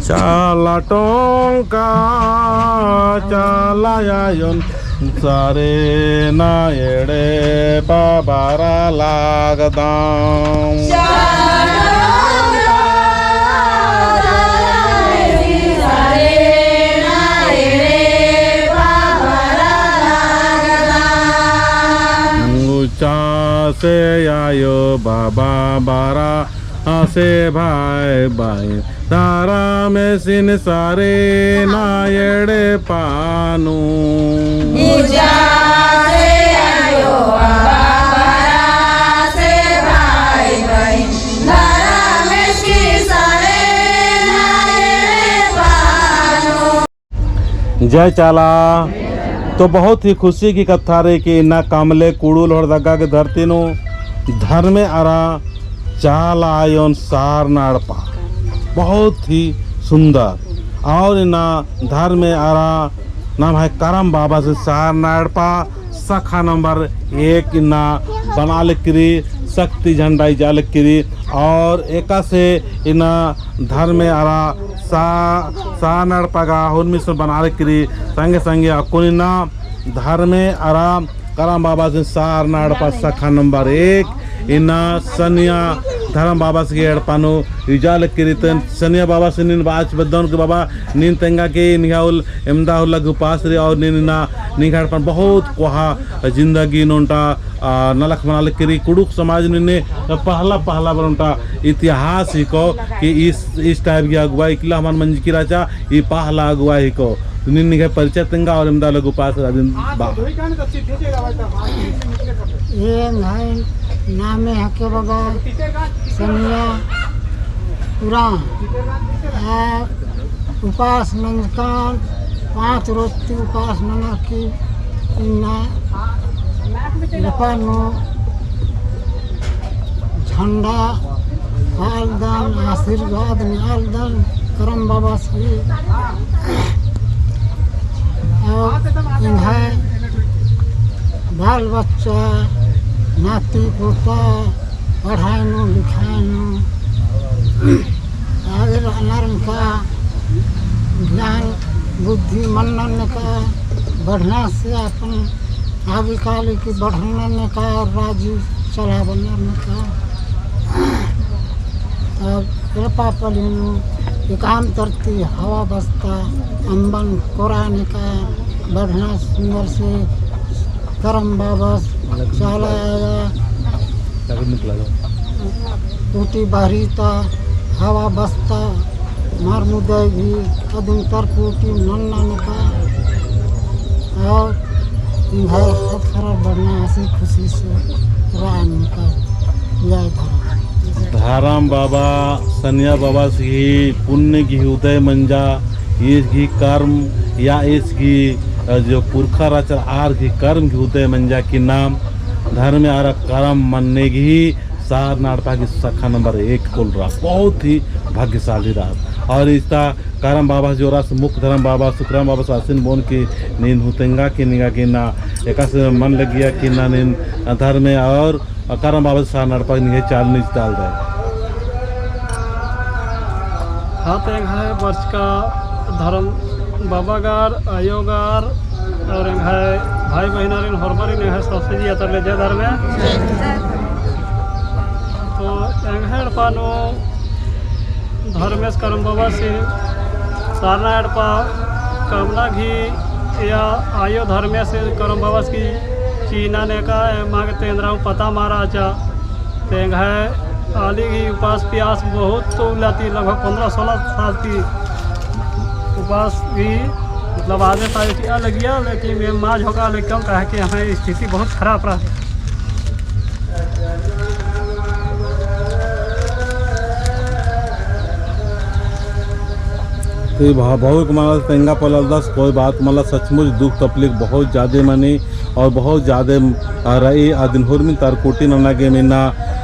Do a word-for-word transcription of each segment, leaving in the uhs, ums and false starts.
चाला टोंका, चाला आयोन सारे ना एड़पा बरआ लगदम। ऊँचा से आयो बाबा बरआ से भाई बहिन, धरमेसिन सारे ना एड़पा नू। ऊँचा से आयो बाबा बरआ से भाई बहिन, धरमेसिन सारे ना एड़पा नू। जय चाला। तो बहुत ही खुशी की कत्था रई कि इन्ना कमले कुड़ू लोहरदगा की धरती नू धर्मे अरा चाला आयोन सारना एड़पा बहुत ही सुंदर और इन्ना धर्मे अरा नम्है करम बाबासिन सारना एड़पा शाखा नंबर एक इन्ना बना लगी रई, शक्ति झंडा इजा लगी रई और एकासे इन्ना धर्मे अरा सा-, सारना एड़पा गा हुरमिस बना लगी रई। संगे संगे अक्कुन इन्ना धर्मे अरा करम बाबासिन सारना एड़पा शाखा नंबर एक इन्ना सनिया धर्म बाबास गही एड़पा नू इजा लगी रई। तो सनिया बाबासिन नीन बाच बअदन कि बाबा नीन तेंगा कि निंग्है उल्ला एवंदा उल्ला गे उपास रई और नीन इन्ना निंग्है एड़पन बहुत कोहा जिंदगी नू ओन्टा आ, नलख मना लगी रई। कुँड़ुख़ समाज नू इन्ने पहला, पहला बार ओन्टा इतिहास हिको कि इस, इस type की अगुवाई इकला हूँ मल मंजकी रहचा, ई पहला अगुवाई हिको। तो नीन निंग्है परिचय तेंगा और एवंदा उल्ला गे उपास रई अदिन बआ। एंग्है नामे हिके बाबा सनिया उराँव। आ, उपास नंजकन, पाँच रोज ती उपास ननर की इन्ना एड़पा नू झंडा आलदन, आशीर्वाद नेआलदन करम बाबासी। और एंग्है बाल बच्चा, नाती पोता, पढ़ाई नू, लिखाई नू, आगे रअनर नेका, ज्ञान बुद्धि मन्नर नेका, बढ़ना से अपन आगे काले की बढ़नर नेका, राजी चलाबअनर नेका। अब एड़पा पल्ली नू एकाम तरती हवा बस्ता, अम्बन कोरा नेका, बढ़ना सुंदर से करम बाबस चाला आया। टूटी बारी ता हवा बस्ता मार मुदई भी अदिन तर टूटी नन्ना नेका। और एंग्है हथरा बढ़ना हँसी खुशी से रआ नेका। जय धरम। धरम बाबा सनिया बाबास गही पुण्य गही उदय मंजा, ईस गही कर्म या ईस गही, अ, जो पुरखा रहचर आर गही कर्म गही उदय मंजा कि नाम धर्मे अरा करम मन्ने गही सारना एड़पा गही शाखा नंबर एक कुल रआ, बहुत ही भाग्यशाली रआ। और इस्ता करम बाबा जोरास मुख धरम बाबा सुखराम बाबास आसिन बओन कि नीन हूँ तेंगा कि निंगा कि ना एकासे मन लगिया कि ना नीन धर्मे और करम बाबा सारना एड़पा निंग्है चाला नू इजतालदय। हाँ, तो एंग्है बरचका धरम बाबा गार, आयो गार, और एंग्है भाई बहिनारिन होरमारिन एंग्है सबसे जिया तरले जय धर्मे। तो एंग्है एड़पा नू धर्मेस करम बाबासिन सारना एड़पा कमना गही या आयो धर्मेस करम बाबास गही चिअना नेका एमा गे तो एन्दरा हूँ पता मल रहचा। तो एंग्है आली गही उपास पियास बहुत तो उल्ला ती लगभग पन्द्रह सोलह साल ती उपास गही मतलब आदत आयो चिआ लगिया, लेकिन एम मल झोंका लगिया काहे कि एंग्है स्थिति बहुत खराब रहा। तो भा-, भावुक मना तेंगा पोल्लालदस, कोई बात मला, सचमुच दुख तकलीफ बहुत ज्यादा मनी और बहुत ज्यादा, आ, रई। अदिन हुरमिन तरकुटी नना गे इन्ना,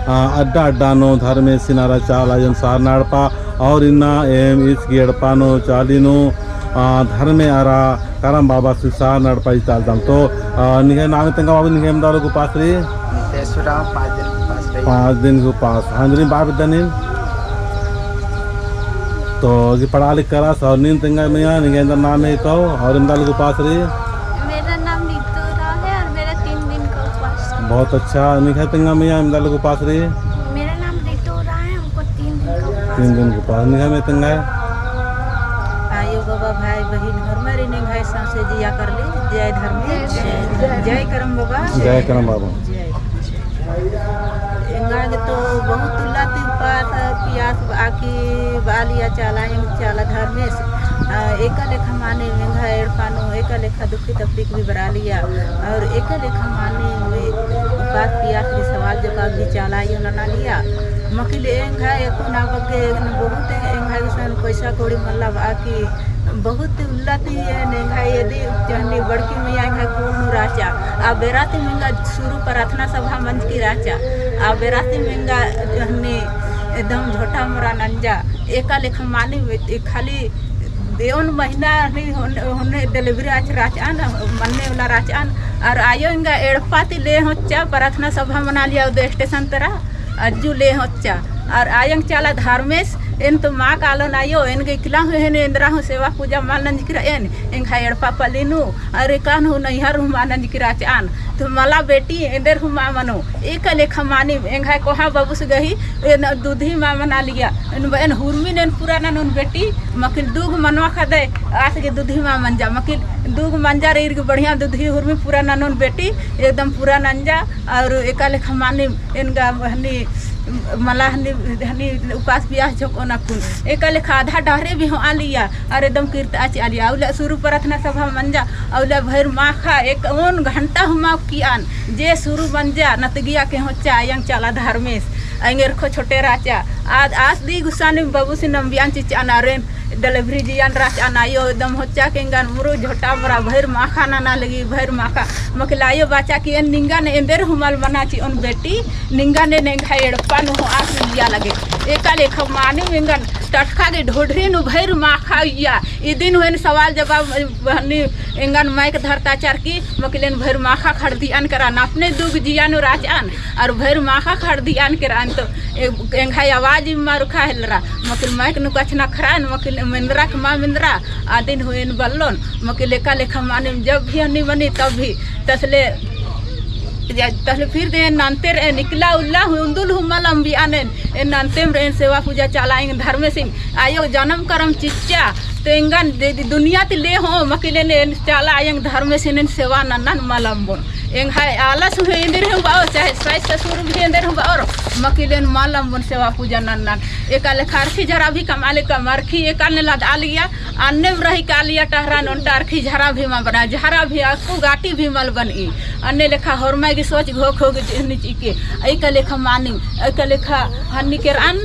आ, अड्डा अड्डा नू धर्मेसिन अरा चाला आयोन सारना एड़पा और इन्ना एम ईस गही एड़पा नू चाली नू, आ, धर्मे अरा करम बाबासिन सारना एड़पा इजतालदम। तो, आ, निंग्है नाम तेंगा बाबा, निंग्है एवंदा उल्ला गे उपास रई? नितेश उराँव, पाँच दिन उपास रई। पाँच दिन गही उपास। हाँ, एन्दरिम बआ बेद्दा नीन? तो अगी पढ़ा लिख करस और नीन तेंगा मइया, निंग्है एन्दर नाम है तो और इमदा लगे उपास रई? मेरा नाम नीतू राव है और मेरा तीन दिन का उपवास है। बहुत अच्छा। निंग्है तेंगा मइया, इमदा लगे उपास रई? मेरा नाम नीतू राव है, हमको तीन दिन का उपवास तीन दिन का उपास। निंग्है मइया तेंगा? आयो बाबा, भाई बहिन, होरमारिन एंग्है सौंसे जिया करली। जय धर्मेस। जय। जय करम बाबा। जय करम बाबा। जय। एंगा गे तो बहुत उल्ला ती उपास पियास आकी बालिया चाला, एंग चाला धर्मेस। आ, एका लेखा माने एंग्है एड़पा नू, एका लेखा दुखी तकलीफ भी बरालिया। और एका लेखा माने उपास पियास भी सवाल जवाब भी चाला आयो ननालिया। मकिल एंग्है एको ना बग्गे बहुत एंग्है गुसन पैसा कौड़ी मल्ला बाकी बहुत उल्ला ती एन एंग्है एदी जहनी बड़की मइया एंग्है कुल नू राचा। आ बेरा ती एंगा सुरु प्रार्थना सभा मंजकी राचा। आ बेरा ती एंगा जहनी एकदम झोटा मोरा नंजा। एका लेखा मानी खाली देवन महीना हनी होने, होने delivery आच राचान, मन्ने वाला राचान। और आयो एंगा एड़पा ती ले होच्चा प्रार्थना सभा मनालिया उदे station तरा। अज्जु ले होच्चा। और आयंग चाला धर्मेस, एन तो मा कालोन आयो, एन गे इकला हूँ हेने एन्दरा हूँ सेवा पूजा मल नंजकी रअन, एंग्है एड़पा पल्ली नू, और एकान हूँ नैहर हूँ मा नंजकी राचान। तो मला बेटी एन्देर हूँ मा मनो, एका लेखा मानिम, एंग्है कोहा बबुस गही, एन दुधी मा मनालिया, एन, एन हुरमिन एन पूरा ननोन बेटी, मकिल दुग मनवा खदे, आस गे दुधी मा मंजा, मकिल दुग मंजा रे इरगी बढ़िया दुधी हुरमी पूरा ननोन बेटी, एकदम पूरा नंजा, और एका लेखा मानिम, एन गा हनी मला हनी, हनी उपास पियास झोंकोन अक्कुन। एका लेखा आधा डहरे भी होआलिया, अर एकदम कीर्तआ चिआलिया। अउला सुरु प्रार्थना सभा मंजा, अउला भइर माखा एक ओन घंटा हूँ मा उक्कियान, जे सुरु मंजा, नतगिया के होच्चा, आयंग चाला धर्मेस, एंगेरखो छोटे राचा। आद आस दी गुसानिम बबुसिन अम्बियान चिच्चान अरेन, delivery जियान राचान आयो, एकदम होच्चा के एंगन मुरु झोटा मोरा भइर माखा नना लगी, भइर माखा। मकिल आयो बाचा कि एन निंगन एन्देर हूँ मल मना चिओन बेटी, निंगन एन एंग्है एड़पा नू होआ चिआ लगे। एका लेखा मानिम एंगन टटखा गे ढोढरी नू भइर माखा उइया। इदिन हूँ एन सवाल जवाब हनी एंगन mic धरता चरकी, मकिल एन भइर माखा खड़दियान केरान, अपने दुग जिया नू राचान, अर भइर माखा खड़दियान केरान तो ए-, एंग्है आवाज इम्मा रुखा हेलरा। मकिल mic नू कछनखरान, मकिल मेंदरा के मा मेंदरा, आदिन हूँ एन बल्लोन, मकिल एका लेखा मानिम जब भी हनी मनी तब भी, तसले, तसले फिर दे नन्ते रअन, इकला उल्ला हूँ, उन्दुल हूँ मल अम्बियान एन, एन नन्तेम रअन सेवा पूजा चाला आयंग धर्मेसिन, आयो जनम करम चिच्चा, तो एंगन दे-, दे-, दुनिया ती ले होओ, मकिल एन, एन चाला आयंग धर्मेसिन एन सेवा नन्नन मल अम्बोन। एंग्है आलस हूँ एन्देर हूँ बओर, चाहे सास ससुर भी एन्देर हूँ बओर, मकिल एन मल अम्बोन सेवा पूजा नन्नन। एका लेखा अरखी झरा भी कमआ ले कम, अरखी एका ने लदआ लिया, अन्नेम रही कालिया टहरा नोन्टा अरखी झरा भी मा बना, झरा भी अक्कु गाटी भी मल बनई। अन्ने लेखा होरमा गे सोच घोख हो गे निचिके, एका लेखा मानिम, एका लेखा हन्नी केरअन,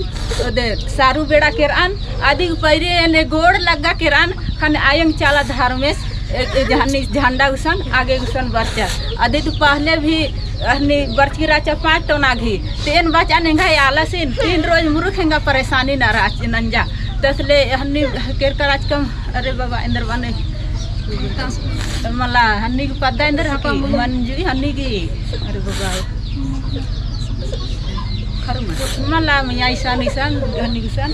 ओदे सारू बेड़ा केरअन, अदिक पैरी एन्ने गोड़ लग्गा केरअन, खने आयंग चाला धर्मेस, ए, ए, हन्नी झंडा गुसन, आगे गुसन बरचा। अदिक पहले भी हन्नी बरचकी राचा पाँच टोना घी। तेन बाचान एंग्है आलसिन, तीन रोज मुरुख एंगा परेशानी ना राच नंजा। तसले हन्नी केरका राचकम, अरे बाबा, एन्देर बने। मला हन्नी गे पद्दा एन्देर हकी, मंजुई हन्नी गे। अरे बाबा। मला मइया इसन, इसन, हनी इसन,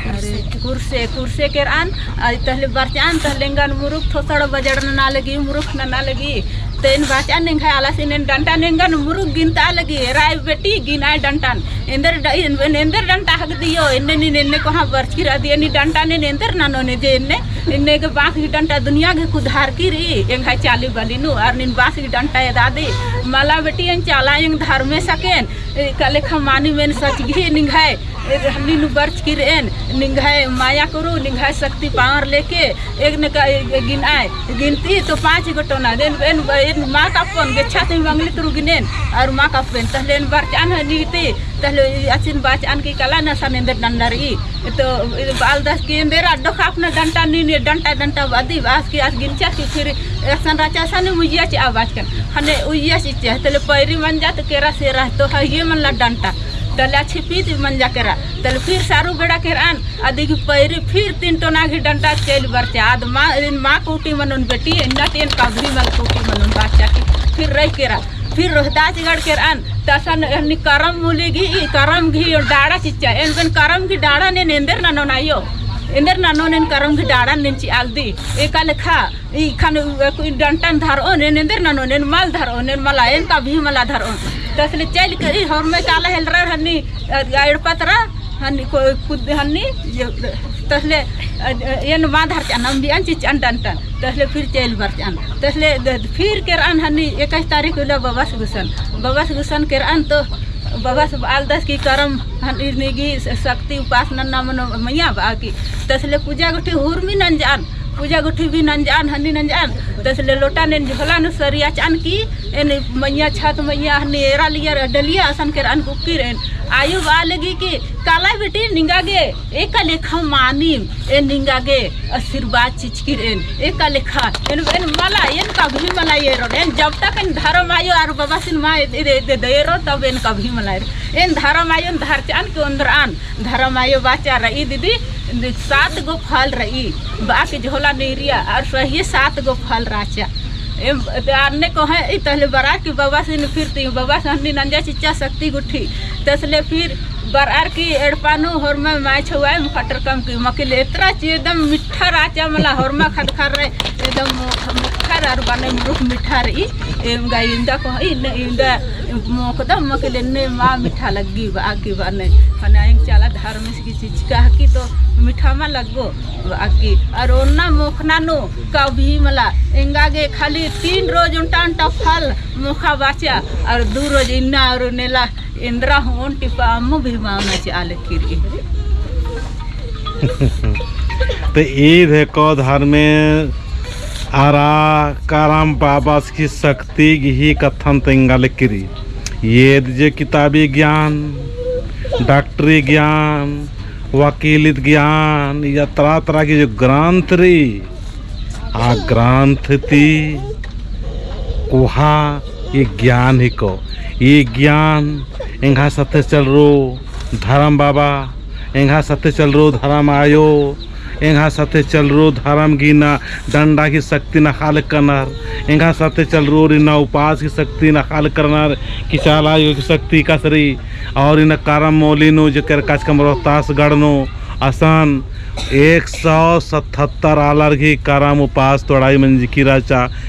अरे, कुर्से, कुर्से केरअन, अ, तहले बरचअन, तहले एंगन मुरुख थोसड़ बजड़ नना लगी, मुरुख नना लगी। तेन बाचान एंग्है आलसिन एन डंटा एंगन मुरुख गिनता लगी, एरा बेटी गिनाय डंटन। एन्देर ड-, एन-, एन-, एन्देर डंटा हक दियो, एन्ने नीन एन्ने कोहाँ बरचकी रअदी, एन्ने डंटा नीन एन्देर ननोन जे एन्ने, एन्ने गे बाँस गे डंटा दुनिया गे कुधारकी रई, एंग्है चाली बली नू, अर नीन बाँस गे डंटा एदादी, मला बेटी एन चाला आयंग धर्मेस अकेन, एका लेखा मानिम एन सचगी निंग्है, ए, हन्नी नू बरचकी रअन, निंग्है माया कुरु, निंग्है शक्ति power लेके, एक ने का, ए, ए, गिनआय, गिनती तो पाँच गो टोना, देन एन, एन मा काप्पन, गेच्छा ती मंगली तुरु गिनेन, अर मा काप्पेन, तहले एन बरचअन हनी ती, तहले असिन बाचान की कला नसन एन्देर डंडा रई। तो बाल दस की एन्देर अड्डो खापना डंटा नीन, डंटा, डंटा बदी, बास की आस गिनचा की फिर एकसन राचा सन उइया चिआ बाचकन। हने उइया चिच्चा, तहले पैरी मंजा तो केरा सेरा, तो हइये मनला डंटा। तहले अच्छी पीत मंजा केरा। तहले फिर सारू बेड़ा केरअन, अदिक पैरी फिर तीन टोना घी डंटा चइल बरचा। आद मा, एन मा कूटी मनोन बेटी, एन्ना ती एन कभी मल कूटी मनोन बाचा की। फिर रई केरा। फिर रोहतासगढ़ केरअन, तसन हन्नी करम मूली गही, करम गही डाड़ा चिच्चा, एन बेन करम गही डाड़ा नेन एन्देर ननोन आयो, एन्देर ननोन एन करम गही डाड़ा नेन चिआलदी, एका लेखा, ई खन, उ, उ, डंटन धरओन, एन एन्देर ननोन, एन मल धरओन, एन मला, एन कभी मला धरओन। तसले चइल के, ई होरमे काला हेलरर हन्नी, अ, एड़पा तरा, हन्नी को-, कुद-, हन्नी, ये, तसले, अ, अ, एन मा धरचन, अम्बियन चिच्चन डंटन, तसले फिर चइल बरचन, तसले द-, फिर केरअन हन्नी इक्कीस तारीख उल्ला बबस गुसन, बबस गुसन केरअन तो बबस बआलदस कि करम हन्नी निंग्है स-, शक्ति उपास नन्ना मनो मइय्याँ बआ की, तसले पूजा गुट्ठी हुरमी नंजअन, पूजा गुट्ठी भी नंजअन, हन्नी नंजअन, तसले लोटा नेन झोला नू सरियाचअन कि एन मइय्याँ छत मइय्याँ हन्नी एरा लिया डलिया असन केरअन कुक्किर एन। आयो बआ लगी कि काला बेटी निंगा गे एका लेखा मानिम, एन निंगा गे आशीर्वाद चिचकिर एन, एका लेखा एन, एन मला, एन कभी मला एरोन, एन जब तक एन धरम आयो अरा बबासिन मा ए-, ए-, ए-, एरो तब एन कभी मला एरोन। एन धरम आयोन धरचअन कि ओन्द्रअन धरम आयो बाचा रई दीदी, सात गो फल रई, बआ की झोला नू एरिया, अरा सही सात गो फल रहचा। एम, ते अन्ने कोहे, ई तसले बरअर की बबासिन फिर ती, बबास हन्नी नंजा चिच्चा शक्ति गुट्ठी। तसले फिर बरअर की एड़पा नू होरमा माय छुआय मुखटर कम की, मकिल एतरा ची एकदम मीठा रहचा मला होरमा खदखर रई, एकदम मुख-, मुखर अरा बने मुरुख मीठा रई। एम गा इवंदा कोहे, इन्ने इवंदा मोख़दम मकिल एन्ने मा मीठा लग्गी बआ की बने। ख़ने एंग चाला धर्मेस की चिच्चका हकी तो मीठा मा लग्गो बआ की। अरा ओन्ना मोख़ना नू कभी मला, एंगा गे खाली तीन रोज ओन्टा ओन्टा फल मोख़ा बाचा, अरा दू रोज इन्ना अरा नेला एन्द्रा हूँ ओन टिपा अम्म भी मा ओना चिआ लगी रई। ते ईद हेको धर्मे अरा करम बबास की शक्ति गही कत्थन तेंगा लगी रई। एद जे किताबी ज्ञान, डॉक्टरी ज्ञान, वकीलित ज्ञान, या तरह तरह की जो ग्रंथ रई, आ ग्रंथ ती कोहा ई ज्ञान हिको। ई ज्ञान एंग्है साथे चलरो धरम बाबा, एंग्है साथे चलरो धरम आयो, एंग्है साथे चलरो धरम गही इन्ना डंडा गही शक्तिन अख़आ लगनर, एंग्है साथे चलरो इन्ना उपास गही शक्तिन अख़आ लगनर, कि चाला आयो गही शक्ति एकासे रई, और इन्ना करम मूली नू जेकर कछकम रोहतासगढ़ नू असन एक सौ सतहत्तर आलर गही करम उपास तोड़ाई मंजकी रहचा।